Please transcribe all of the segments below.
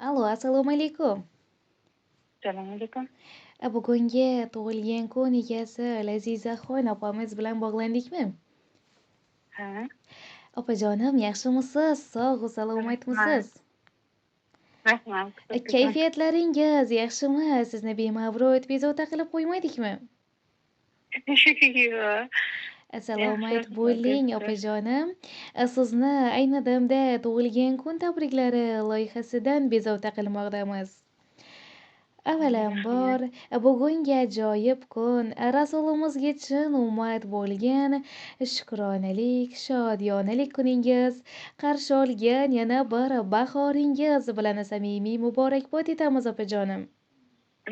Alo, assalomu alaykum. Assalomu alaykum. Bugungi tug'ilgan kun egasi Lazizaxon opamiz bilan bog'landikmi? Ha. Opajonim, yaxshimisiz? Sog'-u salomatmisiz? Rahmat. Kayfiyatlaringiz yaxshimi? Sizni bemavrid bezovta qilib qo'ymadikmi? Yo'q. Salomat Yaxshi, bo'ling, Xudoga shukur. opajonim. Sizni ayni damda tug'ilgan kun tabriklari loyihasidan bezovta qilmoqdamiz. Avvalambor, Rahmat. bugungi ajoyib kun, Rasulimizga chin ummat bo'lgan shukronalik, shodiyonalik kuningiz, qarshi olgan yana bir bahoringiz bilan samimiy muborakbod etamiz, opajonim.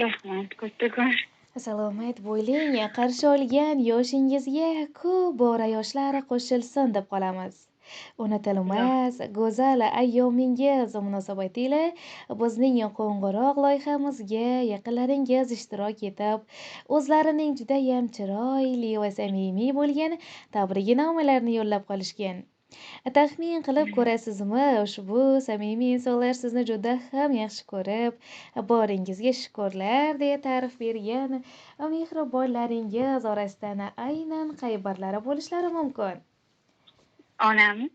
Rahmat, kattakon. Salomat bo'ling, qarshi olgan yoshingizga ko'p bora yoshlar qo'shilsin deb qolamiz. Unutilmas go'zal ayyomingiz munosabati ila bizning qo'ng'iroq loyihamizga yaqinlaringiz ishtirok etib, o'zlarining judayam chiroyli va samimiy bo'lgan tabriknomalarini yo'llab qolishgan. Taxmin qilib ko'rasizmi, ushbu samimiy insonlar sizni juda ham yaxshi ko'rib, boringizga shukurlar deya ta'rif bergan mehribonlaringiz orasidan aynan qay birlari bo'lishlari mumkin? Onam.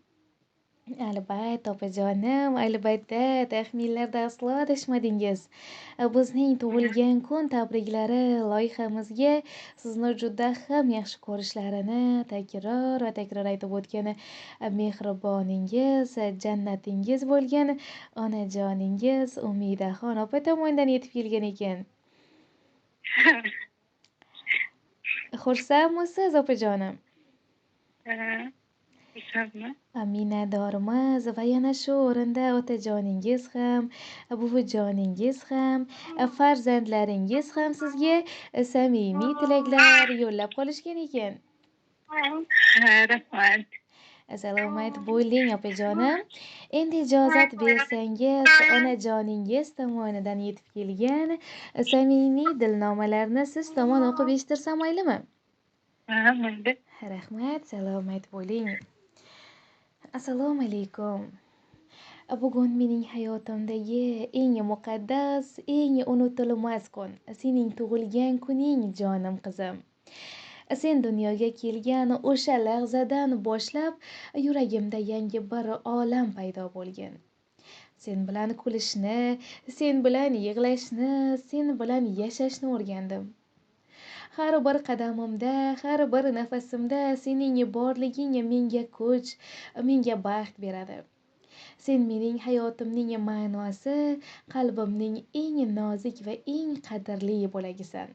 Albatta, opajonim, albatta, taxminlarda aslo adashmadingiz. Bizning tug'ilgan kun tabriklari loyihamizga sizni juda ham yaxshi ko'rishlarini takror va takror aytib o'tgan mehriboningiz, jannatingiz bo'lgan onajoningiz Umidaxon opa tomonidan yetib kelgan ekan. Xursandmisiz, opajonim? Ha. Xursandman. Minnatdormiz va yana shu o'rinda otajoningiz ham, buvijoningiz ham, farzandlaringiz ham sizga samimiy tilaklar yo'llab qolishgan ekan. Ha, rahmat. Salomat bo'ling, opajonim. Endi ijozat bersangiz, onajoningiz tomonidan yetib kelgan samimiy dilnomalarni siz tomon o'qib eshittirsam maylimi? Ha, mayli. Rahmat, salomat bo'ling. Assalomu alaykum. Bugun mening hayotimdagi eng muqaddas, eng unutilmas kun. Sening tug'ilgan kuning, jonim qizim. Sen dunyoga kelgan o'sha lahzadan boshlab yuragimda yangi bir olam paydo bo'lgan. Sen bilan kulishni, sen bilan yig'lashni, sen bilan yashashni o'rgandim. Har bir qadamimda, har bir nafasimda sening borliging menga kuch, menga baxt beradi. Sen mening hayotimning ma'nosi, qalbimning eng nozik va eng qadrli bo'lagisan.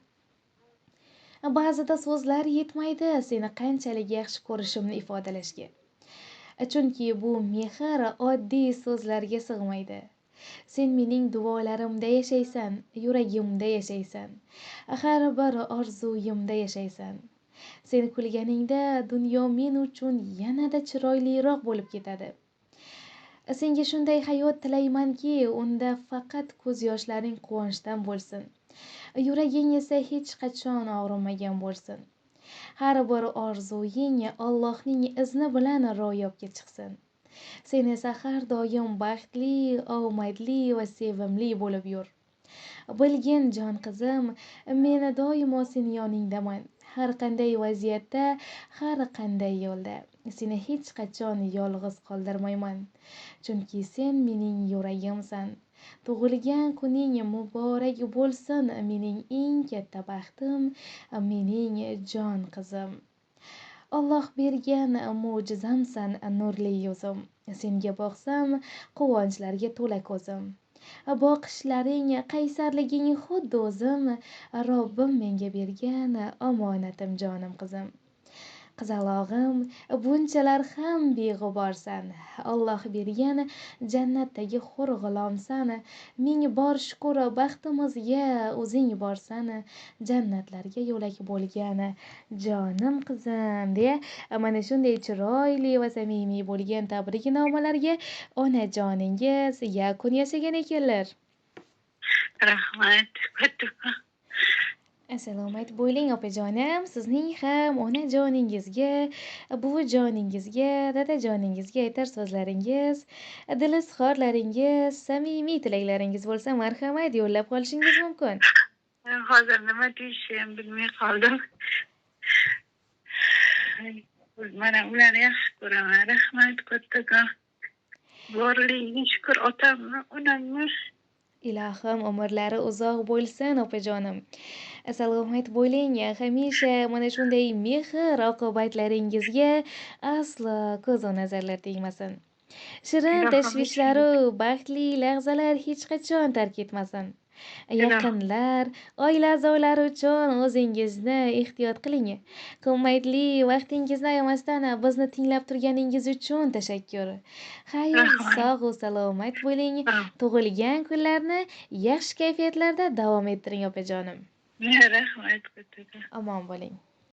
Ba'zida so'zlar yetmaydi seni qanchalik yaxshi ko'rishimni ifodalashga. Chunki bu mehr oddiy so'zlarga sig'maydi. Sen mening duolarimda yashaysan, yuragimda yashaysan. Har bir orzuyimda yashaysan. Sen kulganingda dunyo men uchun yanada chiroyliroq bo'lib ketadi. Senga shunday hayot tilaymanki, unda faqat ko'z yoshlaring quvonchdan bo'lsin. Yuraging esa hech qachon og'rimagan bo'lsin. Har bir orzuying Allohning izni bilan ro'yobga chiqsin. Sen esa har doim baxtli, omadli va sevimli bo'lib yur. Bilgin, jon qizim, men doimo seni yoningdaman. Har qanday vaziyatda, har qanday yo'lda seni hech qachon yolg'iz qoldirmayman. Chunki sen mening yuragimsan. Tug'ilgan kuning muborak bo'lsin, mening eng katta baxtim, mening jon qizim. Alloh bergan mo'jizamsan, nurli yuzim. Senga boqsam, quvonchlarga to'la ko'zim. Boqishlaring, qaysarliging xuddi o'zim, Robbim menga bergan omonatim, jonim qizim. Qizalog'im, bunchalar ham beg'uborsan. Alloh bergan jannatdagi hur g'ulomsan. Ming bor shukur baxtimizga o'zing borsan. Jannatlarga yo'lak bo'lgan jonim qizim deya mana shunday chiroyli va samimiy bo'lgan tabriknomalarga onajoningiz yakun yasagan ekanlar. Rahmat, kattakon. Salomat bo'ling, opajonim. Sizning ham onajoningizga, buvijoningizga, dadajoningizga aytar so'zlaringiz, dil izhorlaringiz, samimiy tilaklaringiz bo'lsa, marhamat, yo'llab qolishingiz mumkin. Hozir nima deyishni ham bilmay qoldim. Mana ularni yaxshi ko'raman. Rahmat kattakon. Borligiga shukur otamni, onamni. Ilohim, umrlari uzoq bo'lsin, opajonim. Salomat bo'ling. Hamisha mana shunday mehr oqibatlaringizga aslo ko'zu nazarlar tegmasin. Shirin Ilohim. tashvishlaru baxtli lahzalar hech qachon tark etmasin. Yaqinlar, oila a'zolari uchun o'zingizni ehtiyot qiling. Qimmatli vaqtingizni ayamasdan bizni tinglab turganingiz uchun tashakkur. Xayr, Rahmat. sog' salomat bo'ling. Tug'ilgan kunlarni yaxshi kayfiyatlarda davom ettiring, opajonim. Rahmat kattakon. Omon bo'ling.